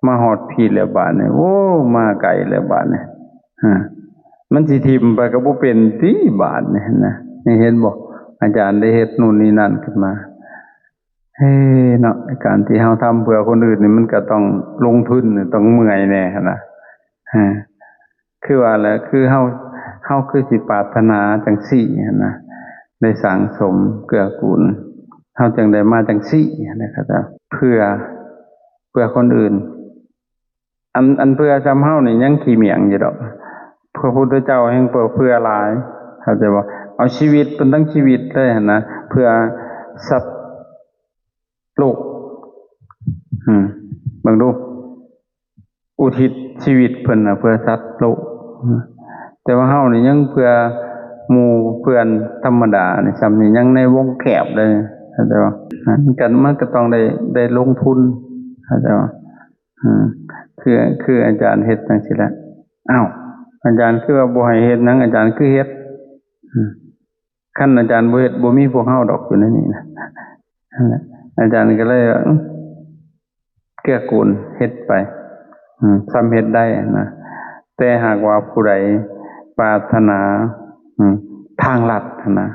ມາຮອດພີ້ແລ້ວບາດນີ້ ໂອ້ ມາໄກແລ້ວບາດນີ້. ຮະ ມັນຊິຖິ້ມໄປກໍບໍ່ເປັນຕິບາດນີ້ນະ. ນີ້ເຫັນບໍ່? ອາຈານໄດ້ເຮັດໂນ່ນນີ້ນັ້ນຂຶ້ນມາ. ເອີ ເນາະ ການທີ່ເຮົາທຳເພື່ອຄົນອື່ນນີ້ ມັນກໍຕ້ອງລົງທຶນ ຕ້ອງເມື່ອຍແດ່ຫັ້ນນະ. ຮະ ຄືວ່າແຫຼະ ຄືເຮົາ ເຮົາຄືຊິປາດຖະໜາຈັ່ງຊີ້ຫັ້ນນະ, ໄດ້ສັ່ງສົມເກື້ອກູນ ເຮົາຈຶ່ງໄດ້ມາຈັ່ງຊີ້ຫັ້ນນະ ເພື່ອ ເພື່ອຄົນອື່ນ. ອັນ ອັນເພື່ອສ່ຳເຮົານີ້ຍັງຂີ້ໝ້ຽງຢູ່ດອກ. ພະພຸດທະເຈົ້າແຮ່ງເພື່ອ ເພື່ອຫຼາຍ ເຂົ້າໃຈບໍ່? ເອົາຊີວິດເພິ່ນທັງຊີວິດເລີຍຫັ້ນນະ ເພື່ອສັດໂລກ. ອືມ ເບິ່ງດູ ອຸທິດຊີວິດເພິ່ນນະເພື່ອສັດໂລກ. ແຕ່ວ່າເຮົານີ້ຍັງເພື່ອໝູ່ເພື່ອນທຳມະດານີ້ ສ່ຳນີ້ຍັງໃນວົງແຄບເລີຍ ເຂົ້າໃຈບໍ່? ມັນກໍ ມັນກໍຕ້ອງໄດ້ ໄດ້ລົງທຶນ ເຂົ້າໃຈບໍ່? ອືມ ຄື ຄືອາຈານເຮັດຈັ່ງຊີ້ແຫຼະ. ອ້າວ ອາຈານຄືວ່າບໍ່ໃຫ້ເຮັດຫຍັງ ອາຈານຄືເຮັດ? ອືມ ຄັນອາຈານບໍ່ເຮັດ ບໍ່ມີພວກເຮົາດອກຢູ່ໃນນີ້ນະ. ນັ້ນແຫຼະ ອາຈານກໍເລີຍວ່າ ອືມ ເກື້ອກູນເຮັດໄປ ອືມ ສ່ຳເຮັດໄດ້ນະ. ແຕ່ຫາກວ່າຜູ້ໃດປາດຖະໜາ ອືມ ທາງລັດຫັ້ນນະ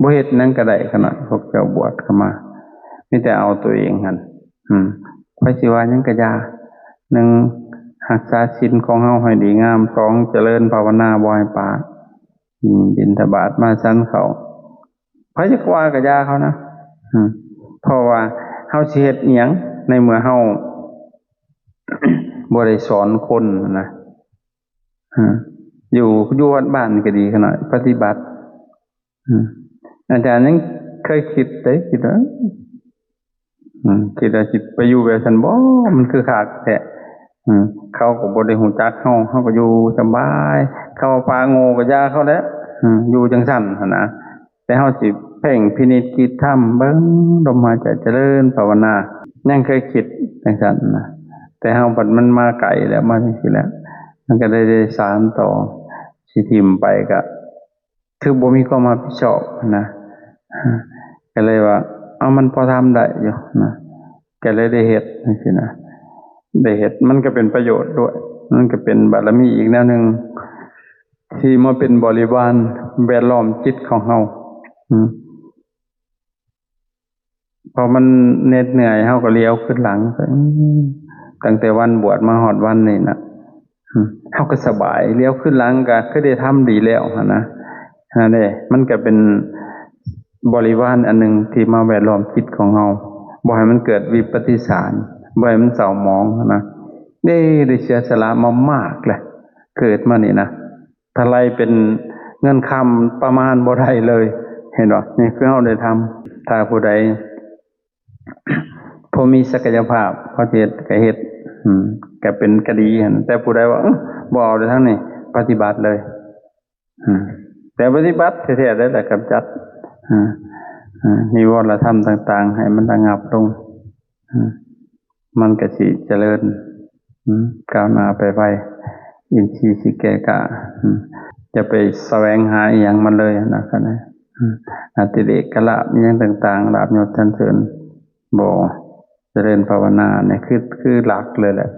ບໍ່ເຮັດຫຍັງກໍໄດ້. ຂະນ້ອຍພວກເຈົ້າບວດເຂົ້າມາ ມີແຕ່ເອົາຕົວເອງຫັ້ນ ອືມ ໃຜຊິວ່າຫຍັງກະຢ່າ. ໜຶ່ງ ຮັກສາສິນຂອງເຮົາໃຫ້ດີງາມ, ສອງ ຈະເລີນພາວະນາບໍ່ໃຫ້ປາດ, ອືມ ບິນທະບາດມາສັນເຂົ້າ ໃຜຈະວ່າກະຢ່າເຂົານະ. ອືມ ເພາະວ່າເຮົາຊິເຮັດອີ່ຫຍັງ ໃນເມື່ອເຮົາບໍ່ໄດ້ສອນຄົນນະ. ອືມ ຢູ່ ຢູ່ວັດບ້ານກໍດີຂະນ້ອຍ ປະຕິບັດ. ອືມ ອາຈານຍັງເຄີຍຄິດເດ້ ຄິດວ່າ ອືມ ຄິດວ່າຊິໄປຢູ່ແບບຊັ້ນບໍ ມັນຄືຄັກແທ້. ອືມ ເຂົາກໍບໍ່ໄດ້ຮູ້ຈັກເຮົາ ເຮົາກໍຢູ່ສະບາຍ. ເຂົາວ່າພະໂງ່ກໍຢ່າເຂົາແຫຼະ ອືມ ຢູ່ຈັ່ງຊັ້ນຫັ້ນນະ. ແຕ່ເຮົາຊິເພັ່ງພິນິດຄິດທຳ ເບິ່ງລົມຫາຍໃຈ ຈະເລີນພາວະນາ ຍັງເຄີຍຄິດຈັ່ງຊັ້ນນະ. ແຕ່ເຮົາບັດມັນມາໄກແລ້ວ ມາຈັ່ງຊີ້ແລ້ວ ມັນກໍໄດ້ ໄດ້ສານຕໍ່ ຊິຖິ້ມໄປກໍ ຄືບໍ່ມີຄວາມຮັບຜິດຊອບນະ. ກໍເລີຍວ່າ ເອົາ ມັນພໍທຳໄດ້ຢູ່ນະ ກໍເລີຍໄດ້ເຮັດຈັ່ງຊີ້ນະ. ໄດ້ເຮັດ ມັນກໍເປັນປະໂຫຍດດ້ວຍ ມັນກໍເປັນບາລະມີອີກແນວໜຶ່ງ ທີ່ມາເປັນບໍລິວານແວດລ້ອມຈິດຂອງເຮົາ. ອືມ ພໍມັນເໜັດເມື່ອຍ ເຮົາກໍຫຼຽວຂຶ້ນຫຼັງ ອືມ ຕັ້ງແຕ່ວັນບວດມາຮອດວັນນີ້ນະ ອືມ ເຮົາກໍສະບາຍ ຫຼຽວຂຶ້ນຫຼັງກໍຄືໄດ້ທຳດີແລ້ວຫັ້ນນະ. ຫັ້ນເດ້ ມັນກໍເປັນບໍລິວານອັນໜຶ່ງທີ່ມາແວດລ້ອມຈິດຂອງເຮົາ ບໍ່ໃຫ້ມັນເກີດວິປັດຕິສານ ບໍ່ໃຫ້ມັນເສົ້າໝອງຫັ້ນນະ. ເດ້ ໄດ້ເສຍສະຫຼະມາມາກແຫຼະ ເກີດມານີ້ນະ ຖ້າໄລ່ເປັນເງິນຄຳປະມານບໍ່ໄດ້ເລີຍ ເຫັນບໍ່? ນີ້ຄືເຮົາໄດ້ທຳ. ຖ້າຜູ້ໃດພໍມີສັກກະຍະພາບ ເຂົາຊິເຮັດກໍເຮັດ ອືມ ກໍເປັນກໍດີຫັ້ນ. ແຕ່ຜູ້ໃດວ່າ ເອີ ບໍ່ເອົາເລີຍທາງນີ້ ປະຕິບັດເລີຍ ອືມ ແຕ່ປະຕິບັດແທ້ໆໄດ້ລະກຳຈັດ ອືມ ອືມ ນິວອນລະທຳຕ່າງໆ ໃຫ້ມັນລະງັບລົງ ອືມ ມັນກໍຊິຈະເລີນ ອືມ ກ້າວໜ້າໄປໄວ ອິນຊີຊິແກ່ກ້າ ອືມ ຢ່າໄປສະແຫວງຫາອີ່ຫຍັງມັນເລີຍນະ ອືມ ອະຕິເລກກະລາບອີ່ຫຍັງຕ່າງໆ ລາບຍົດສັນເສີນ ບໍ່ ຈະເລີນພາວະນານີ້ ຄື ຄືຫຼັກເລີຍແຫຼະ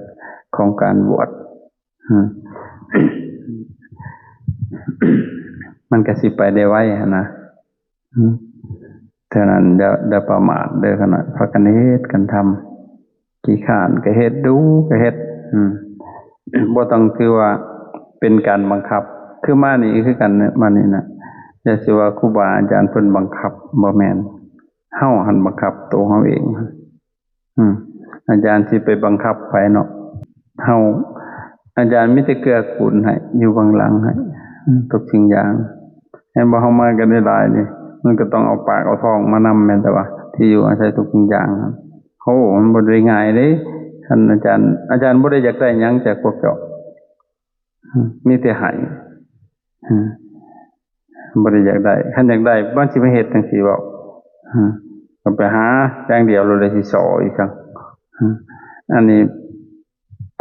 ຂອງການບວດ ອືມ ມັນກໍຊິໄປໄດ້ໄວຫັ້ນນະ. ອືມ ເທົ່ານັ້ນ ຢ່າ ຢ່າປະໝາດເດີຂະນ້ອຍ ພາກັນເຮັດກັນທຳ ຂີ້ຄ້ານກໍເຮັດ ດຸກໍເຮັດ ອືມ ບໍ່ຕ້ອງຖືວ່າເປັນການບັງຄັບ. ຄືມານີ້ຄືກັນ ມານີ້ນະ ຢ່າຊິວ່າຄູບາອາຈານເພິ່ນບັງຄັບ ບໍ່ແມ່ນ ເຮົາຫັ້ນບັງຄັບໂຕເຮົາເອງ. ອືມ ອາຈານຊິໄປບັງຄັບໃຜເນາະ ເຮົາ ອາຈານມີແຕ່ເກື້ອກູນໃຫ້ ຢູ່ເບື້ອງຫຼັງໃຫ້ ອືມ ທຸກສິ່ງຢ່າງ. ແມ່ນບໍ່ ເຮົາມາກັນຫຼາຍໆນີ້ ມັນກໍຕ້ອງເອົາປາກເອົາທ້ອງມານຳ ແມ່ນແຕ່ວ່າທີ່ຢູ່ອາໄສທຸກສິ່ງຢ່າງ. ໂອ້ ມັນບໍ່ໄດ້ງ່າຍເດ້ ທ່ານອາຈານ. ອາຈານບໍ່ໄດ້ຢາກໄດ້ຫຍັງຈາກພວກເຈົ້າ ອືມ ມີແຕ່ໃຫ້ ອືມ ບໍ່ໄດ້ຢາກໄດ້ ຄັນຢາກໄດ້ມັນຊິມາເຮັດຈັ່ງຊີ້ເວົ້າ ອືມ ກໍໄປຫາຢ່າງດຽວໂລດ ແລ້ວຊິສໍ້ອີກສັງ ອືມ ອັນນີ້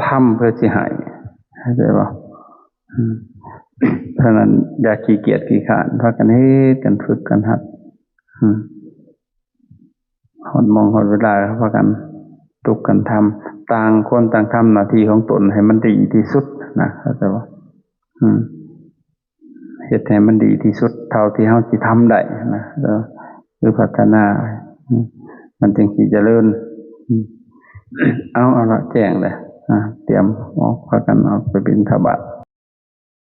ທຳເພື່ອຊິໃຫ້ ເຂົ້າໃຈບໍ່? อืม ฉะนั้นอย่าขี้เกียจขี้คร้าน พากันเฮ็ดกันฝึกกันหัด อืม ฮอดหม่องฮอดเวลา พากันลุกกันทำ ต่างคนต่างทำหน้าที่ของตนให้มันดีที่สุดนะ เข้าใจบ่? อืม เฮ็ดให้มันดีที่สุดเท่าที่เฮาสิทำได้นะ แล้วคือพัฒนา อืม มันจึงสิเจริญ อืม เอา เอาละ แจ้งแล้ว อ่า เตรียมออก พากันออกไปบิณฑบาต